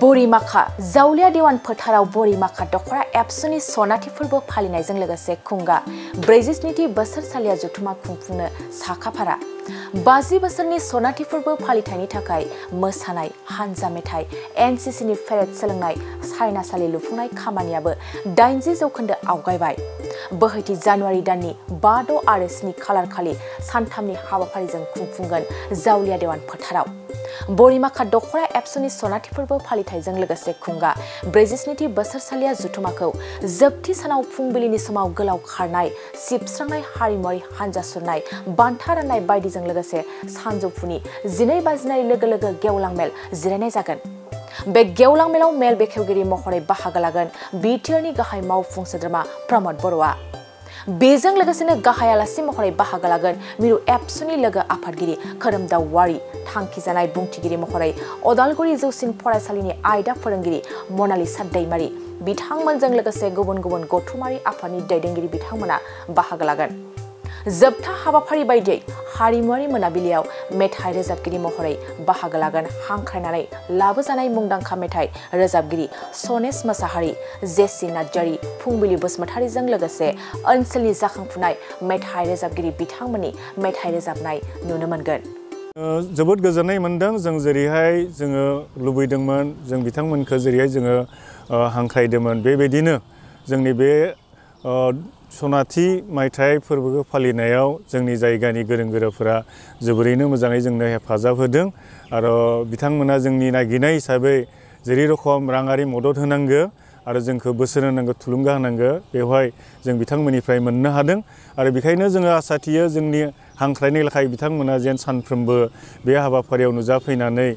बरिमाखा जावलिया देवान फोथाराव बरिमाखा दखरा एबसुनि सनाथि फोरबो फालिनायजों लोगोसे खुंगा 47थि बोसोरसालिया जथुमा खुंफुंनो साखाफारा 50 बोसोरनि सनाथि फोरबो फालिथायनि थाखाय मोसानाय हानजा मेथाइ एनसीसीनि पेरेड सोलोंनाय साइनासालि लुफुंनाय खामानियाबो 80 जौखोन्दो आवगायबाय बोहैथि जानुवारि दाननि 5, 6 आरो 7 खालार खालि सानथामनि हाबाफारिजों खुंफुंगोन जावलिया देवान फोथाराव बरिमाखा दखरा एबसुनि सनाथि फोरबो फालिथायजों लोगोसे खुंगा 47थि बोसोरसालिया जथुमाखौ जोबथि सानाव फुंबिलिनि समाव गोलाव खारनाय सिबस्रांनाय हारिमुआरि हानजा सुरनाय बान्था राननाय बायदिजों लोगोसे सानजौफुनि 12 बाजिनाय लोगो लोगो गेवलां मेल जिरायनाय जागोन बे गेवलां मेलाव मेल बेखेवगिरि महरै बाहागो लागोन बिटिआरनि गाहाय मावफुं सोद्रोमा प्रमद बर'आ बेजों लोगोसेनो गाहाय आलासि महरै बाहागो लागोन मिरु एबसुनि लोगो आफादगिरि खोरोमदाव वारि थांखिजानाय बुंथिगिरि महरै अदालगुरि जौसिन फरायसालिनि आयदा फोरोंगिरि मनालिसा दैमारि बिथांमोनजों लोगोसे गुबुन गुबुन गथुमारि आफादनि दैदेनगिरि बिथांमोना बाहागो लागोन जोबथा हाबाफारि बायदियै हारिमुआरि मोनाबिलियाव मेथाइ रोजाबगिरि महरै बाहागो लागोन हांख्रायनानै लाबोजानाय मुंदांखा मेथाइ रोजाबगिरि सनेस मोसाहारि जेसि नार्जारी फुंबिलि बसुमतारीजों लोगोसे ओनसोलनि जाखांफुनाय मेथाइ रोजाबगिरि बिथांमोननि मेथाइ रोजाबनाय नुनो मोनगोन जोबोद गोजोननाय मोनदों जों जेरैहाय जोङो लुबैदोंमोन जों बिथांमोनखौ जेरैहाय जोङो हांख्रायदोंमोन बेबायदिनो जोंनि बे सनाथि मायथाइ फोरबोखौ फालिनायाव जोंनि जायगानि गोरों गोराफोरा जोबोरैनो मोजाङै जोंनो हेफाजाब होदों आरो बिथांमोना जोंनि नागिरनाय हिसाबै जेरै रखम राङारि मदद होनांगौ आरो जोंखौ बोसोन होनांगौ थुलुंगा होनांगौ बेवहाय जों बिथांमोननिफ्राय मोननो हादों आरो बेखायनो जोङो आसा थियो जोंनि हांख्रायनाय लेखायै बिथांमोना जेन सानफ्रोमबो बे हाबाफारियाव नुजाफैनानै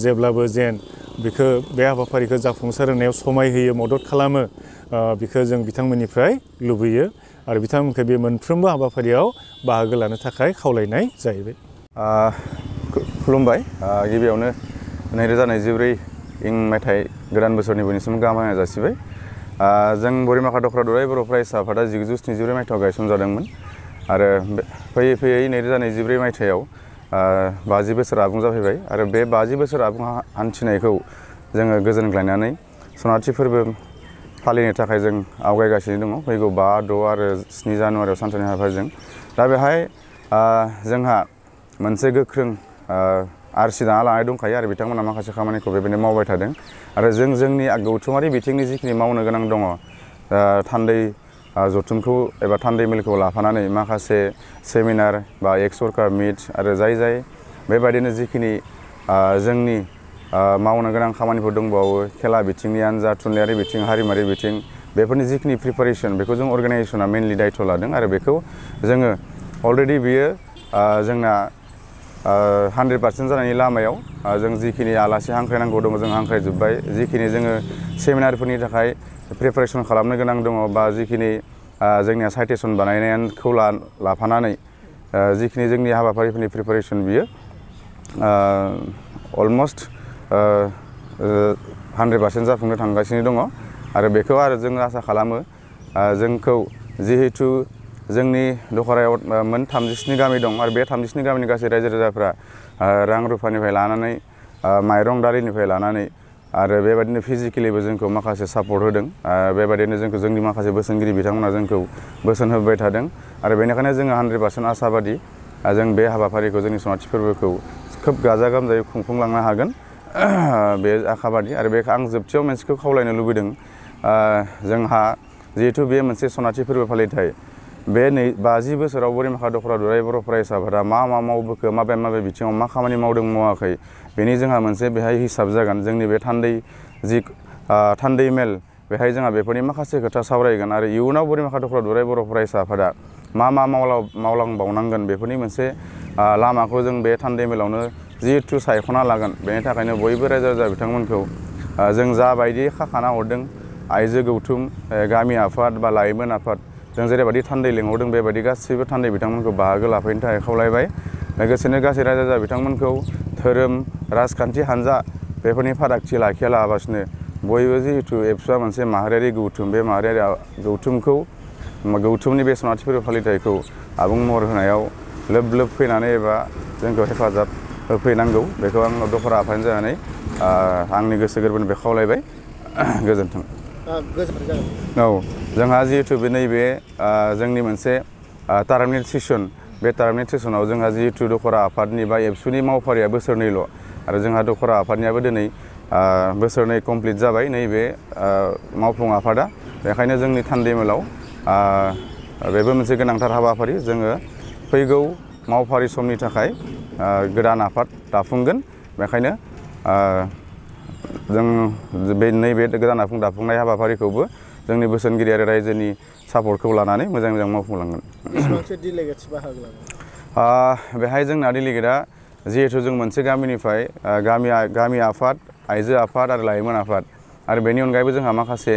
जेब्लाबो जेन बेखौ बे हाबाफारिखौ जाफुंसार होनायाव समाय होयो मदद खालामो बेखौ जों बिथांमोननिफ्राय लुबैयो आरो बिथांमोनखौ बे मोनफ्रोमबो हाबाफारियाव बाहागो लानो थाखाय खावलायनाय जाहैबाय खुलुमबाय गिबियावनो 2024 इं मायथाइ गोदान बोसोरनि बयनिसिम गाहाम हामलायनाय जासिबाय जों बरिमाखा दखरा दुलाराय बर' फरायसा आफादा 1974 मायथाइयाव गायसनजादोंमोन आरो फैयै फैयै 2024 मायथाइयाव 50 बोसोर आबुं जाफैबाय आरो बे 50 बोसोर आबुं हान्थिनायखौ जोङो गोजोनग्लायनानै सनाथि फोरबो फालिनो थाखाय जों आवगायगासिनो दङ फैगौ 5, 6 आरो 7 जानुवारियाव सानथामनि हाबाफारिजों दा बेहाय जोंहा मोनसे गोख्रों आरसि दाना लानाय दंखायो आरो बिथांमोना माखासे खामानिखौ बेबायदिनो मावबाय थादों आरो जोंनि गौथुमारि बिथिंनि जिखिनि मावनो गोनां दङ थान्दै जथुमखौ एबा थान्दै मेलखौ लाफानानै माखासे सेमिनार बा एक सरकार मिट आरो जाय बेबायदिनो जिखिनि जोंनि मावनो गोनां खामानिफोर दंबावो खेला बिथिंनियानो जा थुनलाइयारि बिथिं हारिमुआरि बिथिं बेफोरनि जिखिनि प्रिपारेसन बेखौ जों अर्गानाइजेसना मेनलि दायथ' लादों आरो बेखौ जोङो अलरेडि बियो जोंना 100% जानायनि लामायाव जों जिखिनि आलासि हांख्रायनांगौ दङ जों हांख्रायजोब्बाय जिखिनि जोङो सेमिनारफोरनि थाखाय प्रिपारेसन खालामनो गोनां दङ बा जिखिनि जोंनिया साइटेसन बानायनायखौ लाफानानै जिखिनि जोंनि हाबाफारिफोरनि प्रिपारेसन बियो अलमस्ट 100% जाफुंनो थांगासिनो दङ आरो बेखौ आरो जों आसा खालामो जोंखौ जिहेतु जोंनि दखरायाव मोन 37 गामि दं आरो बे 37 गामिनि गासै रायजो राजाफ्रा रां रुफानिफ्राय लानानै माइरं दालिनिफ्राय लानानै आरो बेबायदिनो फिजिकेलिबो जोंखौ माखासे सापर्ट होदों बेबायदिनो जोंखौ जोंनि माखासे बोसोनगिरि बिथांमोना जोंखौ बोसोन होबाय थादों आरो बेनिखायनो जोङो 100% आसाबादि जों बे हाबाफारिखौ जोंनि सनाथि फोरबोखौ खोब गाजा गोमजायै खुंफुंलांनो हागोन बे आखाबादि आरो बे आं जोबथियाव मोनसेखौ खावलायनो लुबैदों जोंहा जिहेतु बे मोनसे सनाथि फोरबो फालिथाय बे 50 बोसोराव बरिमाखा दखरा दुलाराय बर' फरायसाफोरा मा मावबोखो माबे बिथिङाव मा खामानि मावदों मावाखै बेनि जोंहा मोनसे बेहाय हिसाब जागोन जोंनि बे थान्दै मेल बेहाय जोंहा बेफोरनि माखासे खोथा सावरायगोन आरो इयुनाव बरिमाखा दखरा दुलाराय बर' फरायसा आफादा मा मावलांबावनांगोन बेफोरनि मोनसे लामाखौ जों बे थान्दै मेलावनो जिहेतु सायख'ना लागोन बेनि थाखायनो बयबो रायजो राजा बिथांमोनखौ जों जाबायदि खाखाना हरदों आइजो गौथुम गामि आफाद बा लाइमोन आफाद जों जेरैबायदि थान्दै लिंहरदों बेबायदि गासैबो थान्दै बिथांमोनखौ बाहागो लाफैनो थाखाय खावलायबाय लोगोसेनो गासै रायजो राजा बिथांमोनखौ धोरोम राजखान्थि हानजा बेफोरनि फारागथि लाखियालाबासिनो बयबो जिहेतु एबसुआ मोनसे माहारियारि गौथुम बे माहारियारि गौथुमनि बे सनाथि फोरबो फालिथायखौ आबुं महर होनायाव लोब फैनानै एबा जोंखौ हेफाजाब होफैनांगौ बेखौ आं दखरा आफादनि जानानै आंनि गोसो गोरबोनिफ्राय खावलायबाय गोजोन्थों औ जोंहा जिहेतु बे नैबे जोंनि मोनसे टार्मिनेट सेसन बे टार्मिनेट सेसनाव जोंहा जिहेतु दखरा आफादनि बा एबसुनि मावफारिया बोसोरनैल' आरो जोंहा दखरा आफादनियाबो दिनै बोसोरनै कमप्लिट जाबाय नैबे मावफुं आफादा बेखायनो जोंनि थान्दैमोलाव बेबो मोनसे गोनांथार हाबाफारि जोङो फैगौ मावफारि समनि थाखाय गोदान आफाद दाफुंगोन बेखायनो जों बे नैबे गोदान आफाद दाफुंनाय हाबाफारिखौबो जोंनि बोसोनगिरि आरो रायजोनि सापर्टखौ लानानै मोजां मोजां मावफुंलांगोन बेहाय जोंना डेलिगेटआ जिहेतु जों मोनसे गामिनिफ्राय गामि आफाद आइजो आफाद आरो लाइमोन आफाद आरो बेनि अनगायैबो जोंहा माखासे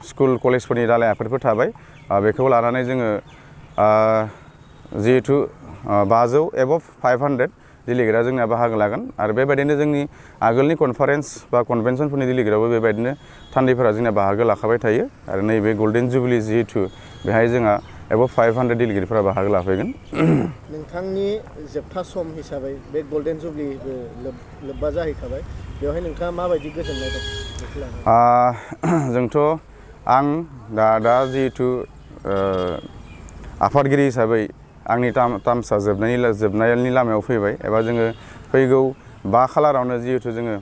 स्कुल कलेजफोरनि दालाइ आफादफोर थाबाय बेखौ लानानै जोङो जिहेतु 500 एबभ 500 डेलिगेटआ जोंना बाहागो लागोन आरो बेबायदिनो जोंनि आगोलनि कनफारेन्स बा कनभेनसनफोरनि डेलिगेटआवबो बेबायदिनो थान्दैफोरा जोंना बाहागो लाखाबाय थायो आरो नैबे गल्डेन जुबिलि जिहेतु बेहाय जोंहा एबभ 500 डेलिगेटफोरा बाहागो लाफैगोन नोंथांनि जोबथा सम हिसाबै बे गल्डेन जुबिलिबो लोब्बा जाहैखाबाय बेवहाय नोंथाङा माबायदि गोजोननाय दं जोंथ' आं दा जिहेतु आफादगिरि हिसाबै आंनि टार्मसा जोबनायनि लामायाव फैबाय एबा जोङो फैगौ 5 खालारावनो जिहेतु जोङो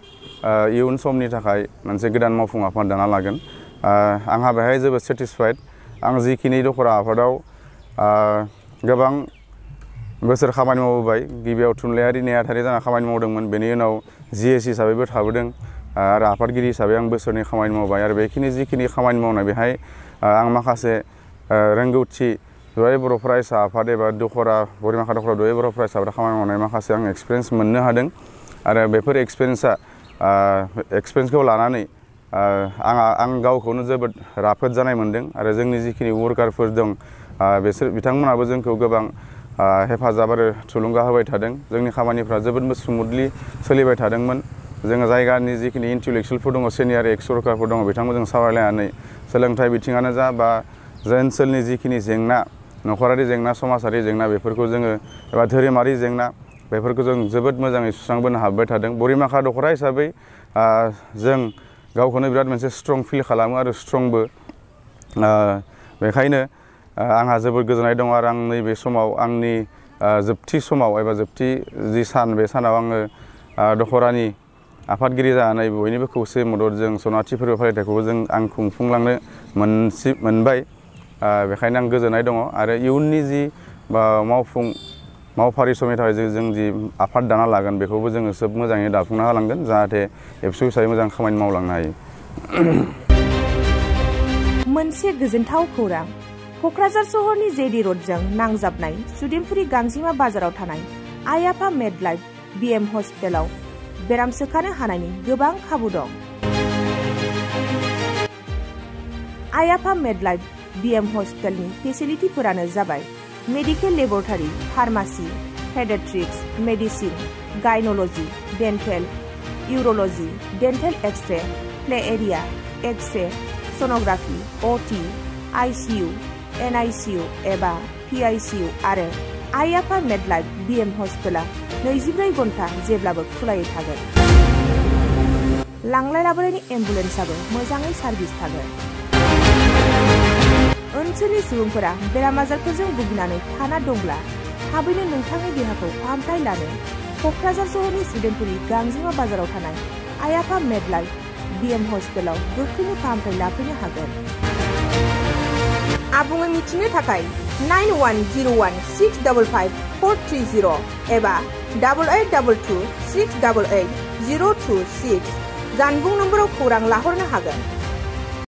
इयुन समनि थाखाय मोनसे गोदान मावफुं आफाद दाना लागोन आंहा बेहाय जोबोद सेटिसफाइड आं जिखिनि दखरा आफादाव गोबां बोसोर खामानि मावबोबाय गिबियाव थुनलाइयारि नेहाथारि जाना खामानि मावदोंमोन बेनि उनाव जिएसि हिसाबैबो थाबोदों आरो आफादगिरि हिसाबै आं बोसोरनै खामानि मावबाय आरो बेखिनि जिखिनि खामानि मावनाय बेहाय आं माखासे रोंगौथि दुलाराय बर' फरायसा आफाद एबा दखरा बरिमाखा दखरा दुलाराय बर' फरायसा आफाद खामानि मावनाय माखासे आं एक्सपिरियेन्स मोननो हादों आरो बेफोर एक्सपिरियेन्सखौ लानानै आं गावखौनो जोबोद राफोद जानाय मोनदों आरो जोंनि जिखिनि वर्कारफोर दं बिथांमोनाबो जोंखौ गोबां हेफाजाब आरो थुलुंगा होबाय थादों जोंनि खामानिफ्रा जोबोद स्मुथलि सोलिबाय थादोंमोन जोङो जायगानि जिखिनि इन्टेलेक्सुयेलफोर दङ सिनियर एक्स वर्कारफोर दङ बिथांमोनजों सावरायलायनानै सोलोंथाइ बिथिङानो जा बा ओनसोलनि जिखिनि जेंना नखरारि जेंना समाजारि जेंना बेफोरखौ जोङो एबा धोरोमारि जेंना बेफोरखौ जों जोबोद मोजाङै सुस्रांबोनो हाबाय थादों बरिमाखा दखरा हिसाबै जों गावखौनो बिराद मोनसे स्ट्रं फिल खालामो आरो स्ट्रंबो बेखायनो आंहा जोबोद गोजोननाय दङ आरो आं नैबे समाव आंनि जोबथि समाव एबा जोबथि जि सान बे सानाव आङो दखरानि आफादगिरि जानानै बयनिबो खौसे मददजों सनाथि फोरबो फालिथायखौबो आं खुंफुंलांनो मोनबाय बेखायनो आं गोजोननाय दङ आरो इयुननि जि मावफारि समनि थाखाय जों जि आफाद दाना लागोन बेखौबो जोङो सोब मोजाङै दाफुंना होलांगोन जाहाथे एबसु हिसाबै मोजां खामानि मावलांनो हायो मोनसे गोजोनथाव खौरां क'क्राझार सहरनि जेडि रडजों नांजाबनाय सुदेमपुरि गांजिमा बाजाराव थानाय आइ आफा मेडलाइफ बिएम हस्पिटालाव बेराम सोखानो हानायनि गोबां खाबु दं आइ आफा मेडलाइफ बिएम हस्पिटालनि फेसिलिटिफोरानो जाबाय medical laboratory pharmacy paediatrics medicine gynaecology dental urology dental x-ray play area x-ray sonography OT ICU NICU एबा पीआईसीयू आरो आइ आफा मेडलाइफ बिएम हस्पिटाला 24 घन्टा जेब्लाबो खुलायै थागोन लांलाय लाबोलायनि एम्बुलेन्सआबो मोजाङै सार्भिस थागोन ओनसोलनि सुबुंफोरा बेराम आजारफोरजों भुगिनानै थाना दंब्ला थाबैनो नोंथांनि देहाखौ फाहामथाय लानो क'क्राझार सहरनि सुदेमपुरि गांजिमा बाजाराव थानाय आइ आफा मेडलाइफ बिएम हस्पिटालाव गोख्रैनो फाहामथाय लाफैनो हागोन आबुङै मिथिनो थाखाय 9101655430 एबा 8822688026 जानबुं नम्बराव खौरां लाहरनो हागोन